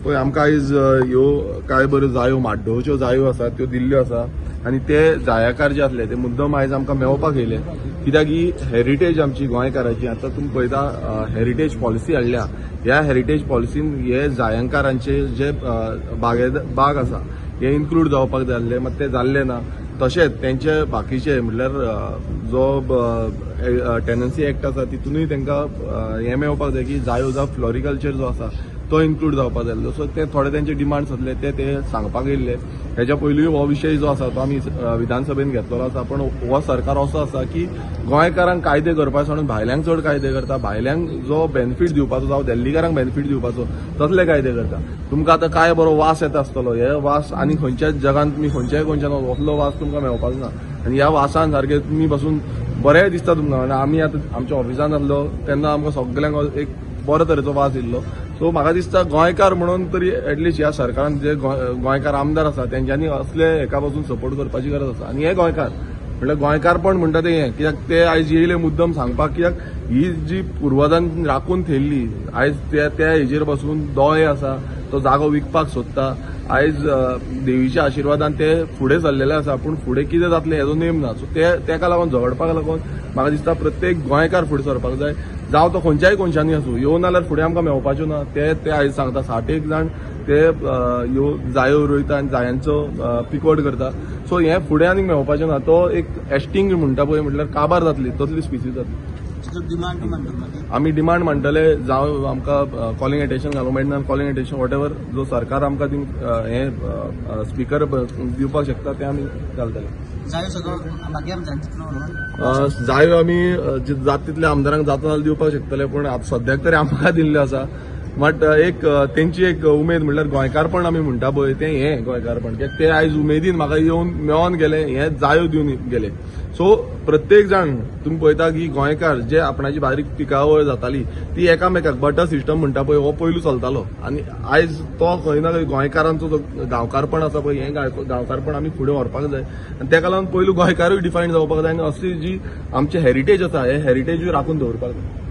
पळय आमकां आयज ह्यो काय बऱ्यो जायो, माड्डोवच्यो जायो आसा त्यो दिल्ल्यो आसा आनी ते जायाकार जे आसले ते मुद्दम आयज आमकां मेळपाक येयले, कित्याक ही हेरिटेज आमची गोंयकाराची. आतां तुमी पळयता हेरिटेज पॉलिसी हाडल्या, ह्या हेरिटेज पॉलिसीन हे जायंकारांचे जे बाग आसा हे इन्क्लूड जावपाक जाय आसले, मात ते जाल्ले ना. तशेंच तेंचे बाकीचे म्हणल्यार जो टेनन्सी एक्ट आसा तितूनय तांकां हें मेळपाक जाय की जायो जावं फ्लोरिकल्चर जो आसा तो इन्क्लूड जावपाक जाय. सो ते थोडे तेंचे डिमांड्स आसले ते ते सांगपाक येयल्ले. हेच्या पयलीं हो विशय जो आसा तो आमी विधानसभेन घेतलेलो आसा, पण हो सरकार असो आसा की गोंयकारांक कायदे करपा सोडून भायल्यांक चड कायदे करता, भायल्यांक जो बेनिफीट दिवपाचो जावं दिल्लीकारांक बेनिफीट दिवपाचो तसले कायदे करता. तुमकां आतां काय बरो वास येता आसतलो, हे वास आनी खंयच्याच जगान तुमी खंयच्याय खंयच्यान असलो वास तुमकां मेळपाचो ना आनी ह्या वासान सारकें तुमी बसून बरें दिसता तुमकां. आनी आमी आतां आमच्या ऑफिसान आसलो तेन्ना आमकां सगल्यांक एक बरो तरेचो वास येयल्लो. सो म्हाका दिसता गोंयकार म्हणून तरी एटलिस्ट ह्या सरकारान जे गोंयकार आमदार आसा तेंच्यांनी असले हेका पासून सपोर्ट करपाची गरज आसा. आनी हे गोंयकार म्हणल्यार गोंयकारपण म्हणटा तें हें, कित्याक ते आयज येयले मुद्दम सांगपाक, कित्याक ही जी पुर्वजान राखून थेयल्ली आयज त्या हेजेर बसून दोळे आसा, तो जागो विकपाक सोदता. आयज देवीच्या आशिर्वादान ते फुडें सरलेले आसा, पूण फुडें कितें जातलें हेजो नेम ना. सो ते तेका लागून झगडपाक लागून म्हाका दिसता प्रत्येक गोंयकार फुडें सरपाक जाय, जावं तो खंयच्याय कोनशांनी आसूं. येवन जाल्यार फुडें आमकां मेळपाच्यो ना. ते ते आयज सांगता 60 जाण ते ह्यो जायो रोयता आनी जायांचो पिकवट करता. सो हें फुडें आनीक मेळपाचें ना. तो एक एस्टिंग म्हणटा पळय, म्हटल्यार काबार जातली तसली स्पिसीस जातली. आमी डिमांड मांडटले, जावं आमकां कॉलिंग एटेन्शन घालूंक मेळना, कॉलिंग एटेन्शन what ever जो सरकार आमकां हें स्पिकर दिवपाक शकता तें आमी घालतले. जायो आमी जात तितल्या आमदारांक जाता जाल्यार दिवपाक शकतले, पूण सद्याक तरी आमकां दिल्लें आसा. बट एक तेंची एक उमेद म्हणल्यार गोंयकारपण आमी म्हणटा पळय तें हें गोंयकारपण, कित्याक ते आयज उमेदीन म्हाका येवन मेळोन गेले, हें जायो दिवन गेले. सो प्रत्येक जाण तुमी पळयता की गोंयकार जे आपणाची बारीक पिकावळ जाताली ती एकामेकाक बटर सिस्टम म्हणटा पळय हो पयलू चलतालो आनी आयज तो खंय ना खंय गोंयकारांचो जो गांवकारपण आसा पळय हें गांवकारपण आमी फुडें व्हरपाक जाय आनी तेका लागून पयलू गोंयकारूय डिफायन जावपाक जाय आनी असली जी आमची हेरिटेज आसा हे हेरिटेजूय राखून दवरपाक जाय.